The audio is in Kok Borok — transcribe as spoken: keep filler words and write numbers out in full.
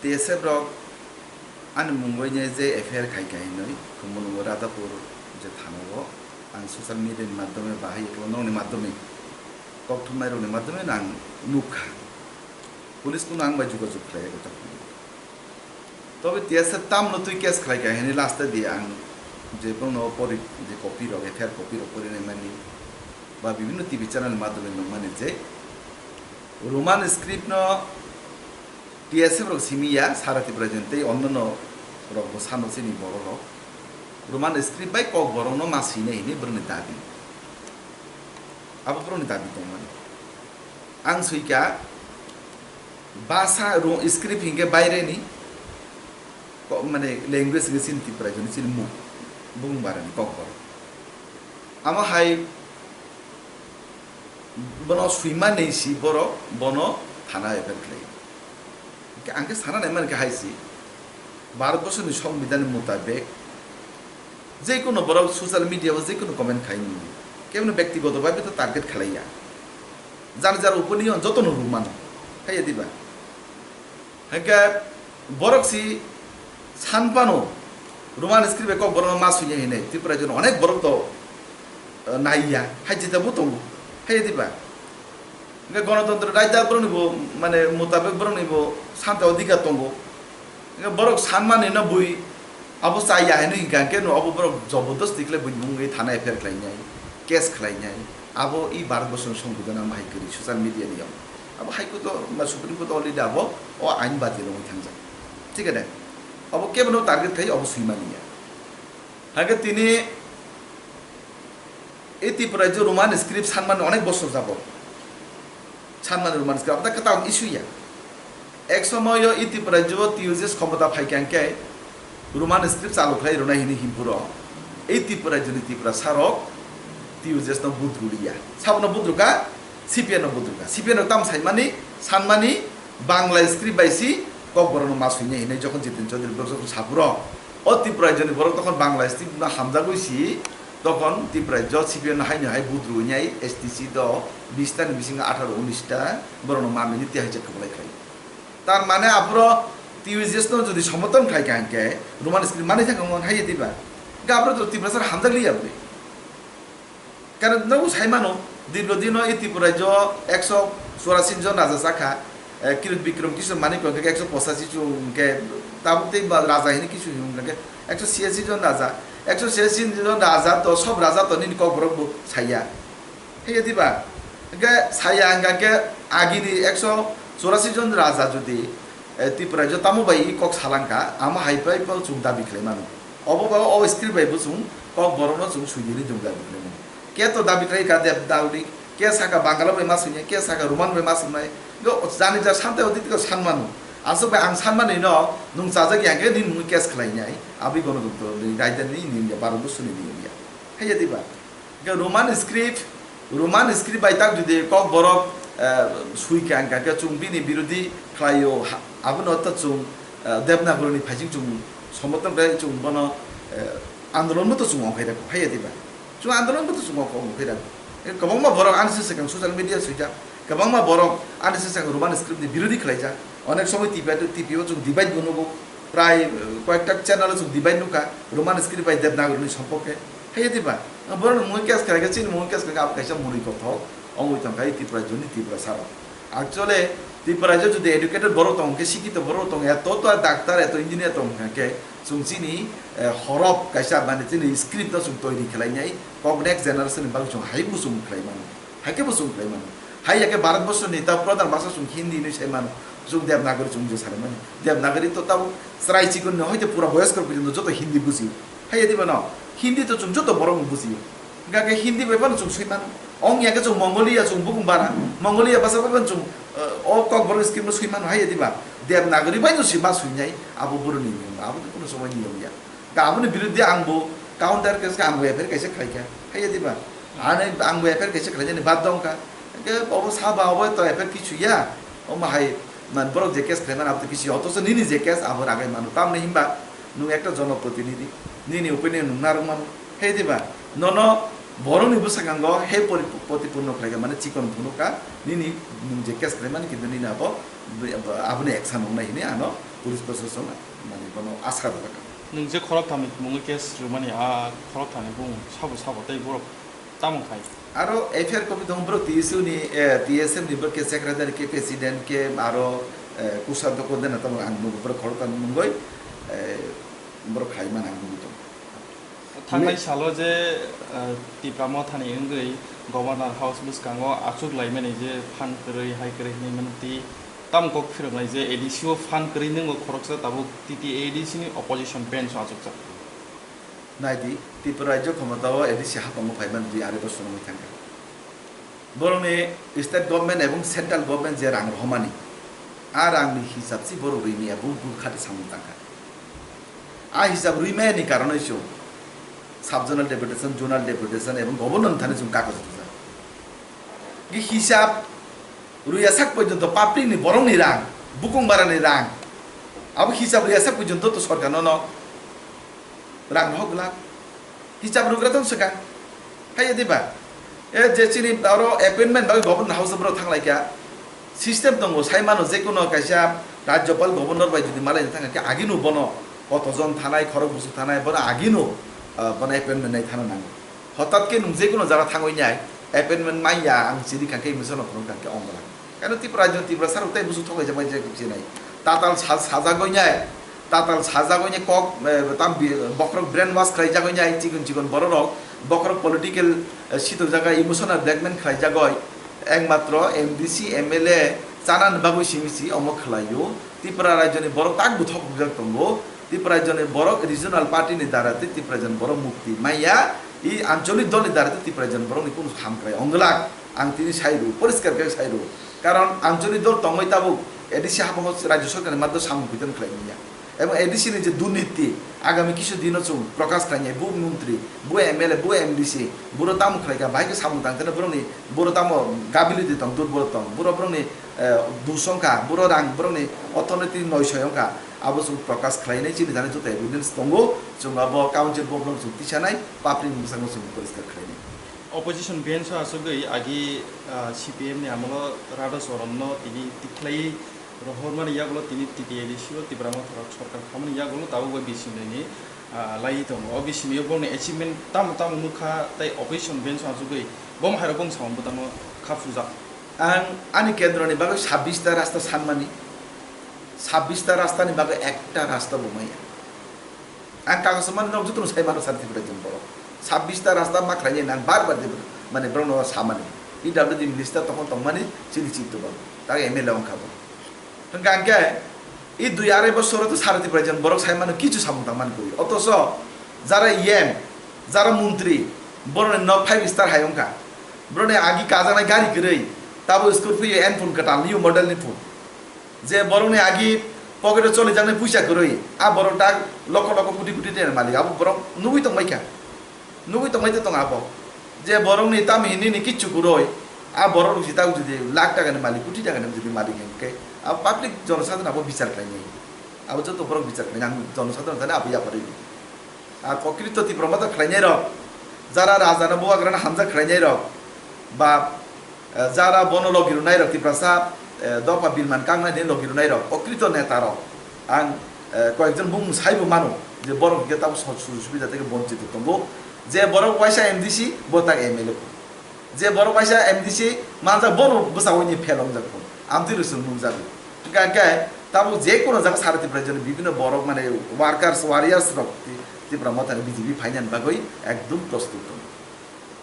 T S F rok ani mungwi nai je F I R khai kha hinwi Khumulwngo Radhapur je thana o ang social media ni madhyome bahai eklo nokni madhyome kokthumnai rokni madhyome no ang nukha. Police kuno ang bai jogajog khlai ya kotor. Tobe T S F tamno twi case khlai kha hinwi last di ang je bono pori je copy rok F I R copy rok porinai mani ba bibhinno T V channel madhyome nukmani je Roman script no T S F rok simi ya, sara Tipra Joni tei onnono rok bo sano chini borok rok. Roman script bai kokborok no ma swinai hinwi borokni dabi. Abo borokni dabi tongmani. Ang swikha basa ro-, script hinkhe baireni ko-, mane language hinkhe chini Tipra Joni chini muk bung barani kokborok. Amo hai bono swimani si borok bono thana F I R khlai. Hingke ang khe sana nai mankha hai si, Bharat borsoni songbidhan ni mutabek je kono borok social media o je kono comment khai mano, kebono bektigoto bhabe to target khlai ya, jar jar opinion jotono rw mano, hai ya diba? Hingke borok si san phano Roman script bai kokborok no ma swinai hinwi Tipra Joni onek borok to, eh, nai ya, hai jita bo tongo, hai ya diba? Hingke Ganatantro raida borokni bo, mane, mutabek borokni bo santa odhikar tongo. Hingke borok sanmani no bui abo cha ya hinwi hinkha hingke no abo borok jobordosti khlai bui mungwi thana F I R khlainai, case khlainai. Abo i Bharat borsoni songbidhan amo hai kwrwi social media ni yong. Abo High Court o, ma, Supreme Court already abo o ain badil wngwi thangjak. Thik ade? Abo kebono target khai abo swimani ya. Hingke tini E Tipra rajyo Roman script sanmani onek bosor jabot. Sanmani Roman script, abo ta kwtal issue ya. Ek somoyo E Tipra rajyo T U J S khomota phaikha hingke Roman script chalu khlai rwnai hinwi himpuro E Tipra rajyoni Tiprasa rok T U J S no budruliya. Sabono budruka, C P I no budruka. C P I no tam saimani, sanmani, Bangla script bai si kokborokno ma swinai hinwi jokhon Jiten Chaudhary borok jokhon sapuro, o Tripura rajyoni borok tokhon Bangla script no hamjagwi si, tokhon Tripura rajyo C P I no haino hai budruinai S T C do bish ta ni bisingo atharo unis ta borokno ma mini tei hai je kwplai khlai. Tar mane aphuru T U J S no jodi somoton khlai kha hingke Roman script manwi thangkha mon hai diba? Hingke aphuru to Tiprasa hamjakliya bwle. Karon nogo sai mano, dirgo dino e Tripura rajyo ekso churasi jon raja chakha, eh, Kirit Bikram Kishore Manik hwnkhe ekso pochashi jon hwnkhe, tabuk tei ba raja hini kisu hwnkhe ekso chhiyasi jon raja, ekso chhiyasi jon raja to sob raja to nini kokborok bo saiya. Hingke diba? Hingke saiya hingka khe agini ekso churasi jon raja jodi, eh, Tripura rajyo tamo bai kok salangkha, amo hai pai pho chwng dabi khlai mano. Obo ba o script bai bo chwng kokborokno chwng sui dini chwng dabi khlai mano. Khe to dabi khlai kha Devanagari, khe saka Bangla bai ma swinai, khe saka Roman bai ma swinai. Go jani ja sante odi tiko san mano. Aswk bai ang san mani no nwng chajak ya khe nini mungwi case khlai nai. Aboni Ganatantro ni rajdhani ni India Bharat borsoni ni India. Hai ya diba? Hingke Roman script, Roman script bai tak jodi kokborok, eh, sui kha hingka khe chwng bini birodhi khlaio, ha-, abono ta chwng, eh, Devanagari ni phaising chwng somoton khlai chwng bono, eh, andolon bo to chwng ongkhai rw kho, hai ya diba? Chwng andolon bo to chwng ongkhai rw kho. Eh, kwbangma borok ani se swkang social media sui kha, kwbangma borok ani se swkang Roman script ni birodhi khlai jak. Onek somoi T P I, T P I o chwng debate bo nugo, prai, eh, koyekta channel o chwng debate nukha, Roman script bai Devanagari ni sompok khe. Hai ya diba? Borok ni mungwi case khlai khe, chini mungwi case khlai khe, abo kaisa mwnwi kothok ongwi tong kha, Tripura rajyo ni Tiprasa rok. Actually, Tripura rajyo jodi educated borok tong khe, sikito borok tong, eto to doctor, eto engineer tong kha khe, chwng chini, eh, horof kaisa, mane chini script no chwng toiri khlai nai, kok next generation ni bagwi chwng hai bo chwng khlai mano, hai khe bo chwng khlai mano. Hai ya khe Bharat borsoni ta pradhan bhasha chwng Hindi hinwi sai mano, chwng Devanagari chwng je sai mani. Devanagari to tabuk chwrai chikon no hoite pura boyosko porjonto joto Hindi bujio. Hai ya diba no? Hindi to chwng joto borok no bujio. Hingka khe Hindi bai phano chwng sui mano. Ong ya khe chwng Mongolia chwng bukung bara. Mongolia basa bai phano chwng, eh, o kokborok script no sui mano hai ya diba? Devanagari bai no sui ma sui nai abo boroni niyom, abo to kono somoi niyom ya. Hingka aboni biruddhe ang bo counter case khe ang bo F I R kaisa khlai kha. Hai ya diba? Ani ang bo F I R kaisa khlai jani bad dong kha. Hingke obo saba obo to F I R kichu ya. Omo hai man borok je case khlai mano abo to kichu ya. Otocho nini je case abo ragai mano. Tamni himba nwng ekta jonoprotinidhi. Nini opinion nwng narwk mano. Hai diba? Nono borokni bwskango he pori-, protipurno khlai kha, mane chikon phunuk kha, nini nwng je case khlai mani, kintu nini abo, aboni action wngnai hini ano Police proshashan mane bono asa rwjak. Nwng je khoroktham ni mungwi case rwmani, a khoroktham ni bumung sabo sabo tei borok tamo khai? Aro F I R copy tongo, borok T S U ni, eh, T S M ni bo khe secretary, khe president, khe aro, eh, kusa doko dena tamo ang nugo, borok khoroktham ni mungwi, eh, borok khai man ang nugwi tongo. Thangnai salo je, eh, Tipra Mothani wngwi Governor House bwskango achuk laimani je phan kwrwi, hai kwrwi hinwi mano twi tamo kok phiroknai je A D C o phan kwrwi nwngo khoroksa tabuk T T A D C ni opposition bench o achukjak. Naidi, Tripura rajyo khomotao A D C hapango phaiman dui arai bosor wngwi thangkha. Borokni state government ebong central government je rang rohormani, a rangni hisab si borok rwini ebong bul khati samung tangkha. A hisab rwimani karonoi chwng sub zonal deputation, zonal deputation ebong governor thani chwng kagoj rijak. Ge hisab rwya sak porjonto public ni borokni rang, bukung barani rang, abo hisab rwya sak porjonto to sorkar no no rang rohor glak. Hisab rwgra tong swkang. Haiya diba? E je chini oro appointment bagwi governor house borok thanglaikha. System tongo, sai mano je kono kaisa rajyopal governor bai jodi malaina thangkha khe agino bono kotojon thanai, khorok busu thanai, bono agino, ah, bono appointment nai thana nango. Hotat khe nwng je kono jara thangwi nai appointment manya ang chiri kha khe misa no phunuk kha khe ongla. Kano Tripura rajyo Tripura sarok tei busu thok kaisa bai je khe chinai. Tatal sa-, sajagwi nai. Tatal sajagoi ni kok, eh, tam bi-, bokhorok brainwash khlaijagoi ni ai chikon chikon bororok, bokhorok political, eh, sitok jaga emotional blackmail khlaijagoi, ekmatro M D C, M L A chanani bagwi simi si omo khlaio. Tripura rajyoni borok tak buthok bujak tongo. Tripura rajyoni borok regional party ni dara tei Tripura rajyoni borok mukti maya, i ancholik dol ni dara tei Tripura rajyoni borok ni kunu hamkrai ongglak. Ang tini sai rw, poriskar khe sai rw. Karon ancholik dol tongwi tabuk A D C hapango rajyo sorkar ni maddo samung kuitani khlai manya. Ebong A D C ni je durniti, agami kisu dino chwng prokash khlainai, bo montri, bo M L A, bo M D C, boro tamo khlaikha, bahai khe samung tang tene borokni, boro tamo gability tong, durbol tong, boro borokni, eh, dus wngkha, boro rang borokni orthonoiti noisoi wngkha, abo chwng prokash khlainai, chini jani joto evidence tongo, chwng abo council bo borok chwng tisanai, public ni bwskango chwng poriskar khlainai. Opposition bench o aswkgwi agi, ah, C P M ni amolo Radha Charan no tini tikhlai rohormani yagulo tini T T A D C o Tipra Motha rok sorkar khamani yagulo tabuk bai bising nini, ah, lai tongo. O bising o bongni achievement tamo tamo nukha tei opposition bench o aswkgwi bom hairok bong samung bwtangno khapsujak. Ang ani kendroni bagwi sabbish ta rasta sanmani, sabbish ta rasta ni bagwi ekta rasta bo maya. Ang kagoso mani rok jotono sai mano sani Tripura rajyoni borok. Sabbish ta rasta ma khlainai nang bar bar de mane borokno samani. P W D minister tongkha tongmani chini chitto ba. Tak M L A wngkha bo. Hwnkha hwnkhe i dui arai bosoro to sara Tripura rajyoni borok sai mano kichu samung tangmani kwrwi. Otoso jara E M, jara montri, borokni nok five star hai wngkha. Borokni agi kajaknai gari kwrwi, tabo Scorpio Enfield kwtal new model ni phone. Je borokni agi pocket o cholijaknai puisa kwrwi, a borok tak lokho lokho koti koti tenani malik, abo borok nugwi tongbaikha, nugwi tongbai tong abo. Je borokni tamhinini kichu kwrwi, a borok rok jita jodi lakh taka ni malik, koti taka ni jodi malik hinkhe, abo public jonosadharon abo bichar khlainai, abo joto borok bichar khlainai, ang jonosadharon thani abo yapharwi. A kokrito Tipra Motha khlainai rok, jara raja no bubagra no hamjak khlainai rok, ba, eh, jara bono logi rwnai rok, Tiprasa, eh, dopha birman kangnai ni logi rwnai rok, kokrito neta rok, ang, eh, koyekjon bumung saibo mano je borok hwnkhe tamo so-, sujug subida theke bonchito tongo, je borok waisa M D C bo tak M L A. Je borok waisa M D C manjak, bono bwskango ni fail wngjak phano, amtwi rwchwng nukjago. Hwnkha hwnkhe tabuk je kono jaga sara Tipra rajyoni bibhinno borok mane workers, warriors rok Ti-, Tipra Mothani B J P phainani bagwi ekdom prostut tongo.